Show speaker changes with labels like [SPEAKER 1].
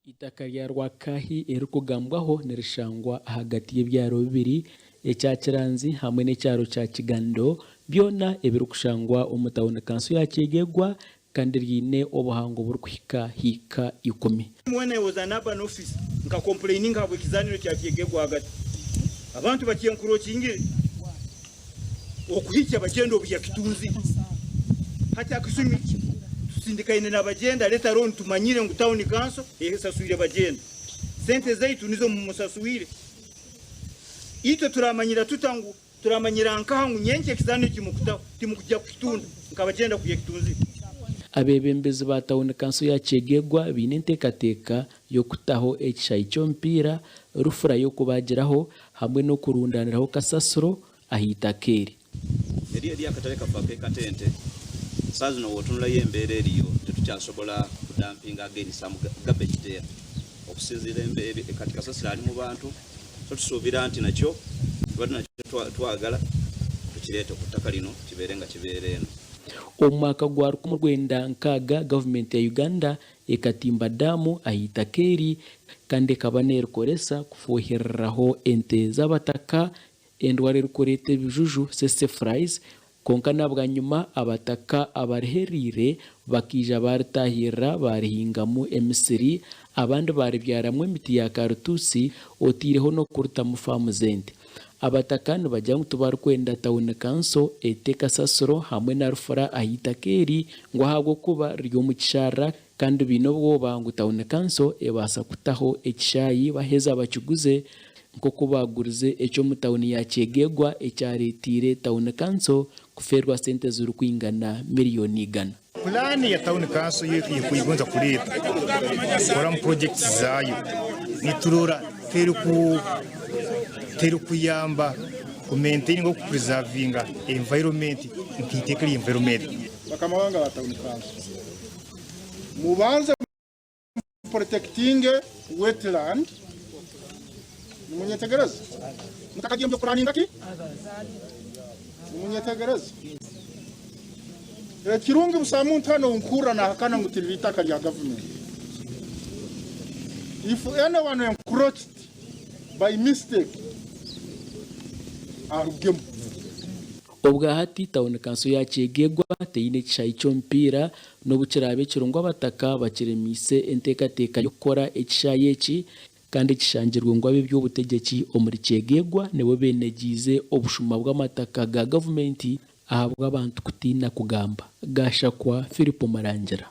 [SPEAKER 1] Eitaka rya Rwakahi eririkugambwaho nirishangwa ahagati y'ebyaro bibiri ekya Kiranzi hamwe n'ekyaro kya Kigando byona ebirikushangwa omu tauni kanso ya Kyegegwa kandi riine obuhango burikuhika hiika ikumi.
[SPEAKER 2] When I was an urban officer nka complaininga ahabw'ekizaaniro kya Kyegegwa ahagati abantu bakyencroachingire okuhikya bagyenda obu yakitunzire. Hati akasumi tusindikaine na Bagyenda let alone tumanyire ngu town council esaswire Bagyenda. Sente zaitu nizo mumusaswire. Itwe turamanyira tuta ngu Turamanyira nkaha ngu nyenkya ekizaani eki mukutaho timukugya kukitunda nka bagyenda ku yakitunzire?
[SPEAKER 1] Abeebembezi ba tauni kanso ya Kyegegwa baine enteekateeka y'okutaho ekishaayi ky'omupiira, rufura y'okubaagiraho hamwe n'okurundaaniraho kasasiro aha itaka eri.
[SPEAKER 3] Eriyo eriyo akatale kaffe ak'e Katente, saaha zino wotunulayo embeera eriyo tetukyasobola kudampinga again some garbage there okusinziira kati kasasiro ali mu bantu. So tusuubira nti nakyo tubadde nakyo twagala tukireete ku ttaka lino kibeere nga kibeera eno.
[SPEAKER 1] Omu mwaka gwa 1960, gavumenti ya Uganda ekatimba daamu aha itaka eri kandi ekaba neerikoresa kufuuhiriraho ente z'abataka endwara erikureeta ebijuju, tsetse flies, Kwonka na bwanyima abataka abarihereire bakaija baaritaahirira baarihingamu emisiri, abandi baaribyaramu emiti ya karutuusi, otaireho n'okurutamu faamu z'ente. Abataka nibagira ngu tibarikwenda tauni kanso ete kasasiro hamwe na rufura aha itaka eri ngu ahabw'okuba riri omu kisharara kandi baine obwoba ngu tauni kanso ebaasa kutaho ekishaayi baheza bakiguze nk'oku baagurize eky'omu tauni ya Kyegegwa ekyareeteire tauni kanso kufeerwa sente zirikwingana miriyoni igana.
[SPEAKER 4] Pulaani ya tauni kanso ei erikugonza kureeta kukora omu purojekiti zaayo niturora terikuyamba kumentaininga oba kupurizavinga envayiromenti nk'eiteeka erya envayiromenti.
[SPEAKER 5] Bakama bange aba tauni kanso mubanze Protectinge wetland nimunyetegereza mutakagiye omu by'okupuraninga ki nimunyetegereza ekirungi busaho muntu hanu ou nkuhurra nahakana ngu tiriri itaka rya gavumenti if anyone encroached by mistake arugemu.
[SPEAKER 1] Obwahati tauni kanso ya Kyegegwa teine ekishaayi ky'omupiira n'obu kiraabe kiri ngu abataka bakiremiise enteekateeka y'okukora ekishaayi eki kandi kishangirwe ngu ab'eby'obutegyeki omuri Kyegegwa nibo beenegyize obushuma bw'amataka ga gavumenti ahabw'abantu kutiina kugamba. Gashakwa Philip Murangira.